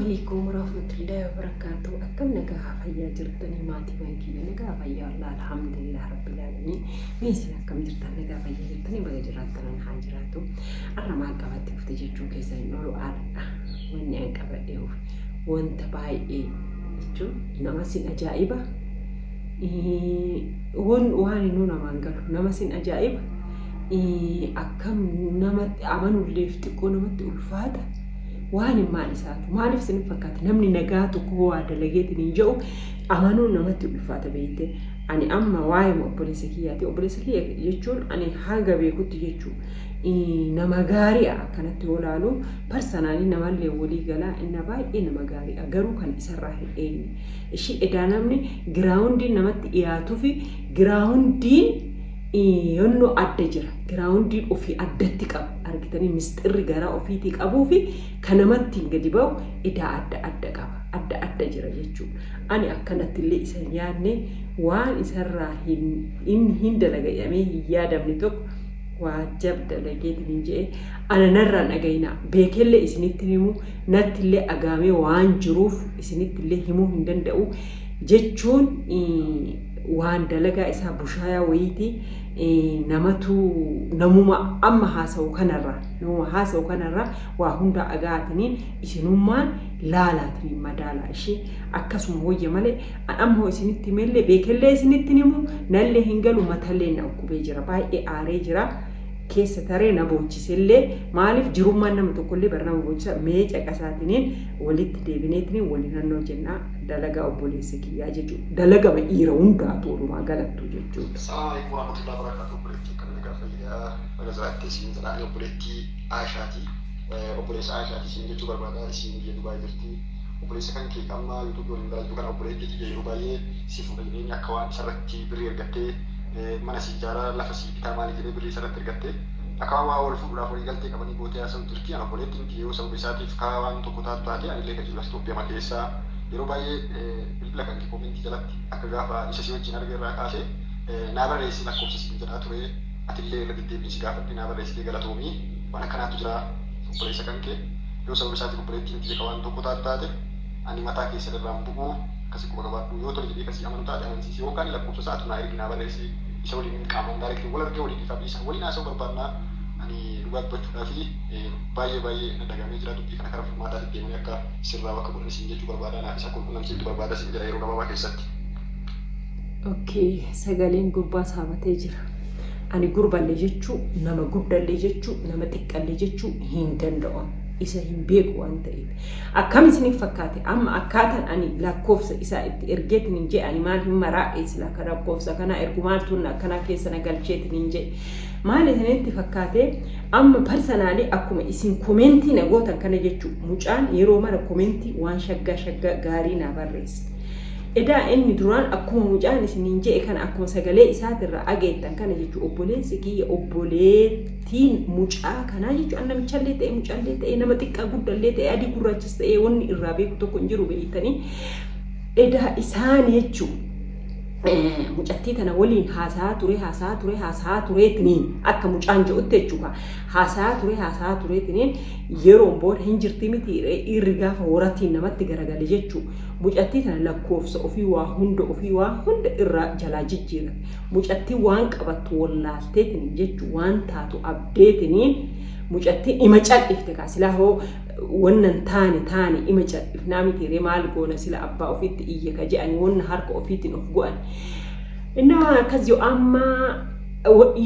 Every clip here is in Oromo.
Alaikum warahmatullahi wabarakatuh. Akkam nagaa fayyaa jirtanii, maatiiwwan kiyya? Nagaa fayyaa wallah, alhamdulillah rabbil alamin. Mee isin akkam jirtan? Nagaa fayyaa jirtanii? Baga jiraattan, haa jiraatu. Har'a maal qabattee dhufte jechuun keessa hin oolu. Har'a wanni an qabadhee dhufe wanta baay'ee jechuun nama sin ajaa'iba. Waan inuu namaan galu nama sin ajaa'iba. Akkam namatti amanulleef xiqqoo namatti ulfaata. Waan hin maal isaatu maaliif isin fakkaata? Namni nagaa tokko waa dalageetiin hin jedhu amanuun namatti ulfaata, beekte. Ani amma waa'ee obboleessa kiyyaati. Obboleessa kiyya jechuun ani haga beekutti jechuu nama gaarii akkanatti yoo ilaalu, personally namallee walii galaa, inna baay'ee nama gaarii. Garuu kan isarraa hin eegne ishii edaa namni groundiin namatti dhiyaatuu fi groundiin yonnoo adda jira. Groundiin ofii addatti qabu argitanii, misxirri garaa ofiitii qabuu fi kan namatti hin gadi ba'u edaa adda adda qaba, adda adda jira jechuudha. Ani akkanatti illee isa hin yaadne, waan isarraa hin dalaga jedhamee hin yaadamne tokko waajjab dalageetiin hin jedhe. Ana narraan dhagayinaa, beekellee isinitti himu, natti illee agaamee waan jiruuf isinitti illee himuu hin danda'u jechuun waan dalagaa isaa bushaayaa wayiiti. Namatu namuma amma haasa'u kanarra, namuma haasa'u kanarra waa hunda agaatiniin isinummaan laalaatiniin madaalaa ishee akkasuma wayya malee an ammoo isinitti himellee beekellee isinitti himu nallee hin galu. Matallee na dhukkubee jira, baay'ee aaree jira, keessa taree na boochisellee. Maaliif jirummaan nama tokkollee bara nama boochisa. Mee caqasaatiniin walitti deebineetiniin waliin hannoo jennaa dalagaa obboleessa kiyyaa jechuudha. Dalagama dhiira hundaatu walumaa galattu jechuudha. Assalamu alaikum warahmatullahi wabarakatuh. Obboleettii, akkam nagaa fayyaa? Baga jiraattee siin jedha. Ani obboleettii Aashaati. Obboleessa Aashaati siin jechuu barbaada. Isiin biyya Dubaay jirti. Obboleessa kan kee amma YouTubeii waliin dalagdu kana obboleettii tiyya yeroo baay'ee si fuudha jedhee akka waan isarratti birrii ergattee, mana si ijaaraa, lafa si bitaa, maali jedhee birrii isarratti ergattee, akka waan waa wal fuudhuudhaaf walii galtee qabanii gootee haasa'u jirti. Ani obboleettiin tiyya yoo sababa isaatiif kaa waan tokko taatu taate, anillee kan jiru as Itoophiyaa keessaa, yeroo baay'ee bilbila kan kee commentii jalatti akka gaafa isa si wajjin arge irraa kaasee naa barreessi lakkoofsa siin jedhaa ture. Atillee irra deddeebiin si gaafadhe, naa barreessitee, galatoomii. Waan akkanaatu jira. Obboleessa kan kee yoo sababa isaatiif obboleettiin tiyya ka waan tokko taatu taate, ani mataa keessan irraan bu'u. Akkasi quba qabaadhu. Yoo tole jedhee kasii amanu taate amansiisi, yookaan lakkoofsa isaa atu naa ergi, naa barreessi. Isa waliin qaamaan direct wal argee waliin ifaa bilisan waliin haasa'uu barbaannaa. Ani dhugaa dubbachuudhaa fi baay'ee baay'ee na dagamee jira. Dubbii kana karaa furmaataatti deemanii akka sirraa bakka godhan siin jechuu barbaada. Naaf isa qunnamsiiftu barbaada siin jedha yeroo gabaabaa keessatti. Okay, sagaleen gurbaa saabatee jira. Ani gurballee jechuu, nama guddallee jechuu, nama xiqqallee jechuu hin danda'u. Isa hin beeku waan ta'eef. Akkam isiniif fakkaate amma akkaataan ani lakkoofsa isaa itti ergeetiin hin jee? Ani maal hin maraa'e sila akka lakkoofsa kanaa ergu maaltu akkanaa keessa na galcheetiin hin jee? Maal isinitti fakkaate amma? Personally akkuma isin commentii na gootan kana jechuu, mucaan yeroo mara commentii waan shaggaa shaggaa gaarii naa barreessa. Edaa inni duraan akkuma mucaan isiniin je'e kana, akkuma sagalee isaatirraa ageettan kana jechuu, obboleessi kiyya obboleettiin mucaa kanaa jechuu, an namichallee ta'e, mucaallee ta'e, nama xiqqaa guddallee ta'e, adii gurraachas ta'e, wanni irraa beeku tokko hin jiru, beektanii. Edaa isaan jechuu mucattii tana waliin haasaa ture, haasaa ture, haasaa tureetiniin, akka mucaan jedhutti jechuudha, haasaa ture, haasaa tureetiniin yeroon booda hin jirti miti dhiirri gaafa horatiin namatti garagale jechuu, mucattii tana lakkoofsa ofii waa hunda ofii waa hunda irraa jalaa jijjiirate. Mucattii waan qabattu wallaalteetiniin jechuu, waan taatu abdeetiniin mucattiin ima cal'ifte. Kaa silaa hoo wannan taane taane ima cal'ifnaa miti ree? Maal goona sila, abbaa ofiitti iyya ka je'ani wanna harka ofiitiin of go'an. Inni waan akkas jiru amma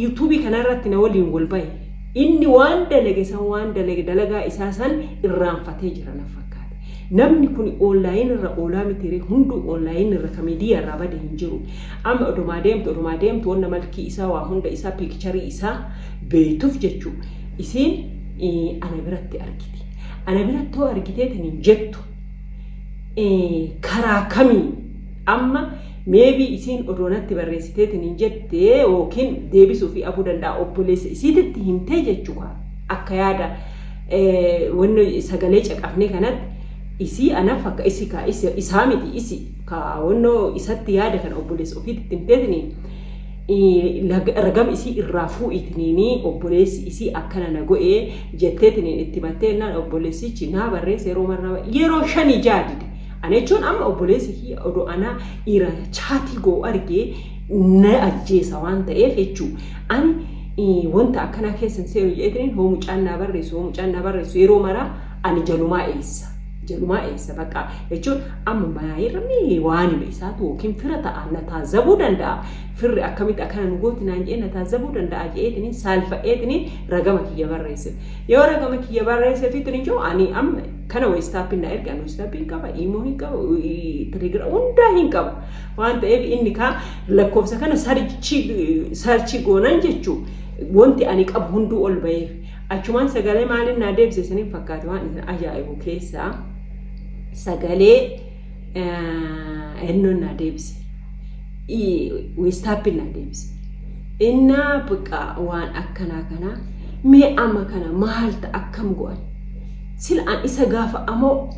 YouTubeii kanarratti na waliin wal bahe. Inni waan dalage san, waan dalage, dalagaa isaa san irraanfatee jira na fakkaata. Namni kun online irra oolaa miti ree? Hunduu online irra, ka miidiyaa irraa bade hin jiru. Amma odumaa deemtu, odumaa deemtu, wanna malkii isaa waa hunda isaa, pictureii isaa beeytuuf jechuu, isiin ana biratti argiti. Ana biratti hoo argiteetiin hin jettu, karaa kamii amma maybe isiin odoo natti barreessiteetiin hin jette yookiin deebisuu fi abuu danda'a, obboleessa isiititti himtee jechuudha. Akka yaada wanni sagalee caqafne kanatti isii anaaf akka isi ka isaa miti, isi ka wannoo isatti yaada kana obboleessa ofiitti himteetini. Ragama isii irraa fuudhitiniini obboleessi isii akkana na go'ee jetteetiniin itti mattee naan obboleessichi naa barreesse yeroo marnaa yeroo shanii ja'a dide. Ani jechuun amma obboleessi kiyya odoo anaa dhiira chat goo argee na ajjeesa waan ta'eef jechuu, ani wanta akkanaa keessa hin seenu jedheetiniin hoo mucaan naa barreessu, hoo mucaan naa barreessu, yeroo maraa ani jalumaa eessa? Jalumaa eessa? Bakka jechuun amma maayirra waanuma isaatu yookiin fira ta'a, na taazabuu danda'a. Firri akkamitti akkana nu gooti naan jedhee na taazabuu danda'a jedheetiniin saalfa'eetiniin ragama kiyya barreesse. Yoo ragama kiyya barreesse fi tuni jiru, ani amma kana WhatsAppiin na erge, ani WhatsAppii hin qaba, Imo hin qaba, Telegram hundaa hin qaba. Waan ta'eef inni kaa lakkoofsa kana search goonan jechuu wanti ani qabu hunduu ol baheef. Achumaan sagalee maaliin naa deebise isiniin fakkaate? Waan isin ajaa'ibu keessaa sagalee ennoon naa deebise. WhatsAppiin naa deebise. Innaa bakka waan akkanaa kanaa mee amma kana maal ta'a, akkam go'an? Sila an isa gaafa amoo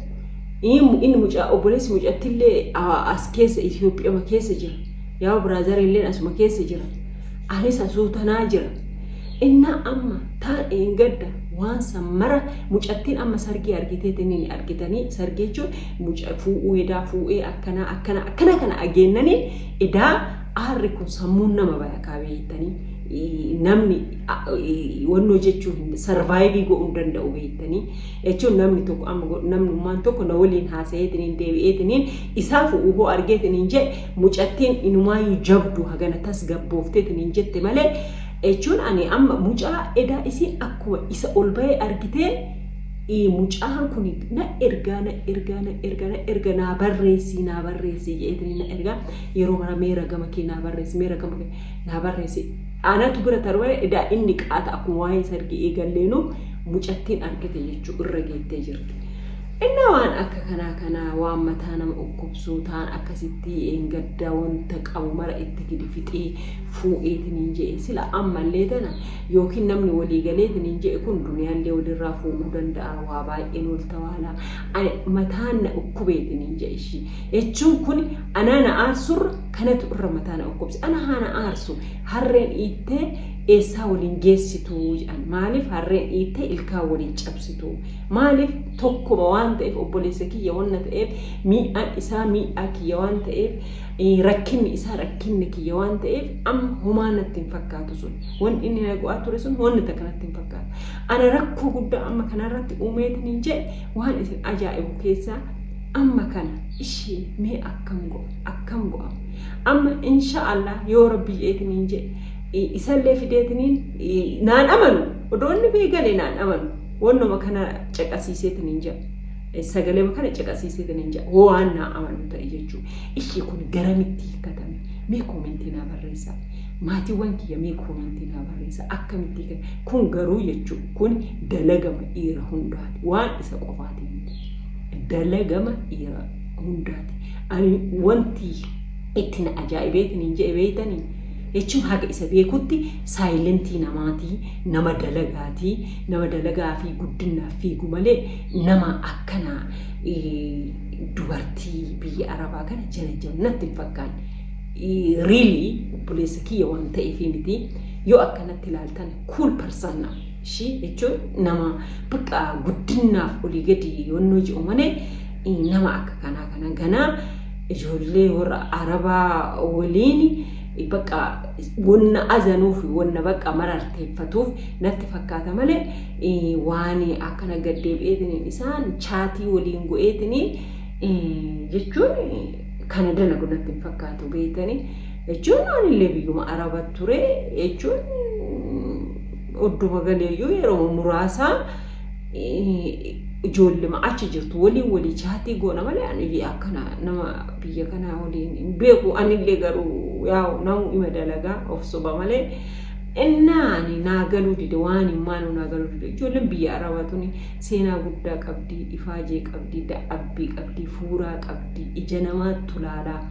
inni mucaa obboleessi mucattillee as keessa Itoophiyaa keessa jira. Yaa brother illee asuma keessa jira. Anis asuu tanaa jira. Innaa amma taa'een gadda waan san mara mucattiin amma sargii argiteetiin argitanii, sargii jechuun mucaa fuu'uu edaa fuu'ee akkanaa akkana akkana kana ageennanii edaa aarri kun sammuun nama baya kaa beektanii, namni wannoo jechuu hin survive godhuu hin danda'u beektanii. Jechuun namni tokko amma namnummaan tokko na waliin haasa'eetiniin deebi'eetiniin isaa fu'uu hoo argeetiniin jedhe, mucattiin inumaayyuu jabdu hagana tasgabboofteetiniin jette malee, jechuun ani amma mucaa edaa isiin akkuma isa ol bahee argitee mucaan kun na ergaa, na ergaa, na ergaa, na erga, naa barreessii, naa barreessii jedheetiniin na ergaa yeroo mara, meera gama kee naa barreessi, meera gama kee naa barreessi. Anatu bira taruu edaa inni qaata akkuma waa'ee sargii eegalleenu mucattiin argite jechuu irra geettee jirti. Inni waan akka kanaa kanaa waan mataa nama dhukkubsuu ta'an akkasitti gadda wanta qabu mara itti gidi fixee fuudheetiniin jedhe. Sila ammallee tana yookiin namni walii galeetiniin jedhe kun duniyaallee walirraa fuudhuu danda'a, waa baay'een wal tawaalaa mataan na dhukkubeetiniin jedhe ishii jechuun kun anaa na aarsurra kanatu irra mataa na dhukkubse. Ana haa na aarsu, harreen dhiittee eessaa waliin geessitu jedhan. Maaliif harreen dhiittee ilkaan waliin cabsitu? Maaliif tokkuma waan ta'eef, obboleessa kiyya wanna ta'eef, miidhaan isaa miidhaa kiyya waan ta'eef, rakkinni isaa rakkinni kiyya waan ta'eef, amma homaa natti hin fakkaatu sun. Wanni inni na go'aa ture sun wanni takka natti hin fakkaatu. Ana rakkoo guddaa amma kanarratti uumeetiniin jedhe. Waan isin ajaa'ibu keessaa amma kana ishii mee akkam go'a, akkam go'a? Amma insha Allah yoo rabbi jedheetiniin jedhe isallee fideetiniin naan amanu, odoo inni beekale naan amanu, wannuma kana caqasiiseetiniin jedha, sagalee kana caqasiiseetiniin jedha, waan naa amanu ta'e jechuudha. Ishii kun garamitti hiikkatame? Mee comment naa barreessaa. Maatiiwwan kiyya, mee comment naa barreessaa, akkamitti hiikkatame? Kun garuu jechuudha, kun dalagama dhiira hundaati, waan isa qofaati miti. Dalagama dhiira hundaati. Ani wanti itti na ajaa'ibeetiin jedhe beeytanii, jechuun haga isa beekutti silent namaatii, nama dalagaatii, nama dalagaa fi guddinaaf fiigu malee nama akkanaa dubartii biyya arabaa kana jala jiru natti hin fakkaanne. Really obboleessa kiyya waan ta'eef miti, yoo akkanatti ilaaltan cool person ishii jechuun nama bakka guddinaaf olii gadi yonnoo ji'u malee nama akka kanaa kana ganaa ijoollee warra arabaa waliin bakka wanna azanuuf, wanna bakka mararteeffatuuf natti fakkaata malee waan akkana gaddeebi'eetiniin isaan chat waliin go'eetiniin jechuun kana dalagu natti hin fakkaatu beektanii. Jechuun anillee biyyuma araba ture, jechuun odduma galeeyyuu yeroo muraasaa ijoollema achi jirtu waliin walii chat goona malee ani akkana nama biyya kanaa waliin hin beeku. Anillee garuu yaa'u namu ima dalagaa of soba malee innaa ani naa galuu dide, waan hin maanu naa galuu dide. Ijoolleen biyya arabaa tuni seenaa guddaa qabdi, ifaajee qabdi, da'abbii qabdi, fuuraa qabdi, ija namaatti tulaalaa.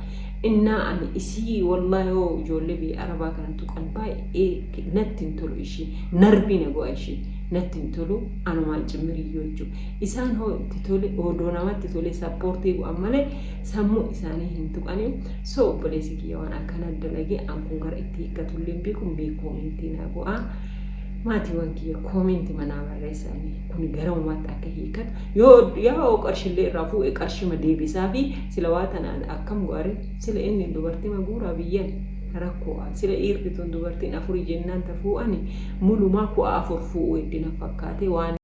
Innaa ani isii wallaahi yoo ijoollee biyya arabaa kana tuqan baay'ee natti hin tolu ishii, nerve na go'a ishii. Natti hin tolu anumaan cimmiriyyoo jechuudha. Isaan hoo itti tole, odoo namatti tole support godhan malee sammuu isaanii hin tuqanii. So obboleessi kiyya waan akkana dalagee, an kun gara itti hiikkatullee hin beeku. Mee comment naa go'aa. Maatiiwwan kiyya, comment manaa barreessanii kun gara uumaatti akka hiikkatu. Yoo yaa qarshiillee irraa fuudhe, qarshima deebisaa fi sila waa tanaan akkam go'are? Sila inni dubartii maguuraa biyyan rakkoo, sila dhiirri tun dubartiin afurii jennaan tafuu'ani mulumaa ku'a afur fuudhu heddina fakkaate waan.